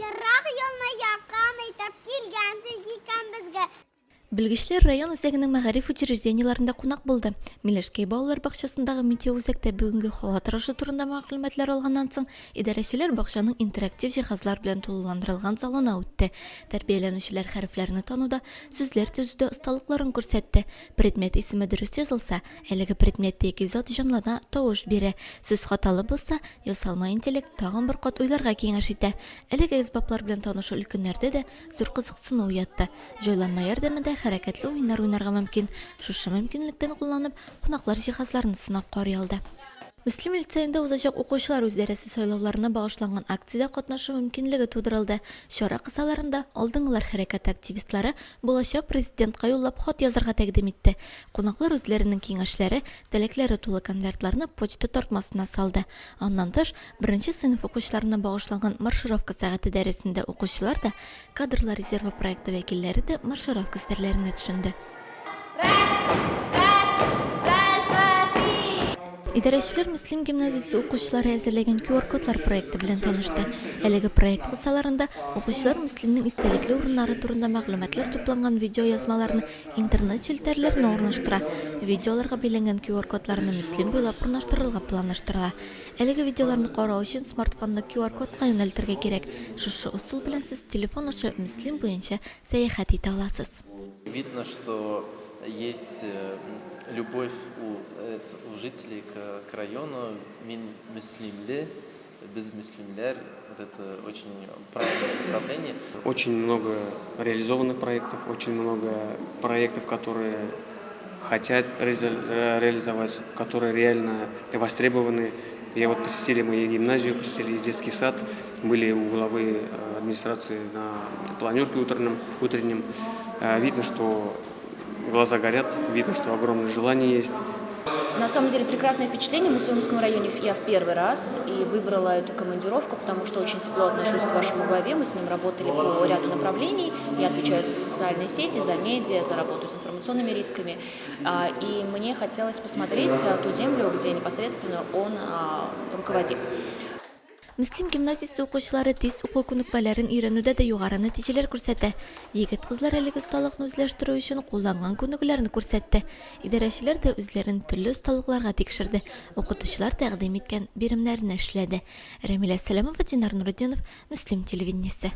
Ерак юлны якын итеп килгәнсең икән безгә. Белгечләр район үзәгенең мәгариф учреждениеләрендә кунак булды. Миләшкәй балалар бакчасындагы метеоүзәктә бүгенге һава торышы турында мәгълүматлар алганнан соң, идарәчеләр бакчаның интерактив җиһазлар белән тулыландырылган залына үтте. Тәрбияләнүчеләр хәрефләрне тануда, сүзләр төзүдә осталыкларын күрсәтте. Предмет исеме дөрес язылса, әлеге предмет яки зат җанлана, тавыш бирә. Сүз хаталы булса, ясалма интеллект тагын бер кат уйларга киңәш итә. Әлеге әсбаплар белән танышу өлкәннәрдә дә зур кызыксыну уятты. Җайланма ярдәмендә хәрәкәтле уеннар уйнарга мөмкин. Шушы мөмкинлектән кулланып, кунаклар җиһазларны сынап карый алды. Мөслим лицеенда узачак укучылар үзидарәсе сайлауларына багышланган акциядә катнашу мөмкинлеге тудырылды. Чара кысаларында Алдынгылар хәрәкәте активистлары булачак Президентка юллап хат язарга тәкъдим итте. Кунаклар үзләренең киңәшләре, теләкләре тулы конвертларны почта тартмасына салды. Аннан тыш, беренче сыйныф укучыларына багышланган Маршировка сәгате дәресендә укучылар да, Кадрлар резервы проекты вәкилләре дә маршировка серләренә төшенде. Раз, раз, раз, два, три! Идарәчеләр Мөслим гимназиясе укучылары әзерләгән QR-кодлар проекты белән танышты. Әлеге проект кысаларында укучылар Мөслимнең истәлекле урыннары турында мәгълүматлар тупланган видеоязмаларны интернет челтәрләренә урнаштыра. Видеоларга бәйләнгән QR-кодларны Мөслим буйлап урнаштырырга планлаштырыла. Әлеге видеоларны карау өчен смартфонны QR-кодка юнәлтергә кирәк. Шушы ысул белән сез телефон аша Мөслим буенча сәяхәт итә аласыз. Видно, что есть любовь у у жителей к к району. Мин мөслимле, без мөслимләр, вот это очень правильное направление. Очень много реализованных проектов, очень много проектов, которые хотят реализовать, которые реально востребованы. Я вот посетили мы и гимназию, посетили и детский сад, были у главы э, администрации на планерке утреннем. утреннем. Э, видно, что глаза горят, видно, что огромное желание есть. На самом деле прекрасное впечатление. В Мусульманском районе я в первый раз и выбрала эту командировку, потому что очень тепло отношусь к вашему главе. Мы с ним работали по ряду направлений. Я отвечаю за социальные сети, за медиа, за работу с информационными рисками. А, и мне хотелось посмотреть а, ту землю, где непосредственно он а, руководит. Мөслим гимназиясе укучылары тиз уку күнекмәләрен өйрәнүдә дә югары нәтиҗәләр күрсәтә. Егет-кызлар әлеге осталыкны үзләштерү өчен кулланган күнегүләрне күрсәтте. Идарәчеләр дә үзләрен төрле осталыкларга тикшерде, укытучылар тәкъдим иткән биремнәрне эшләде. Рәмилә Сәләмова, Динар Нуретдинов, Мөслим телевидениесе.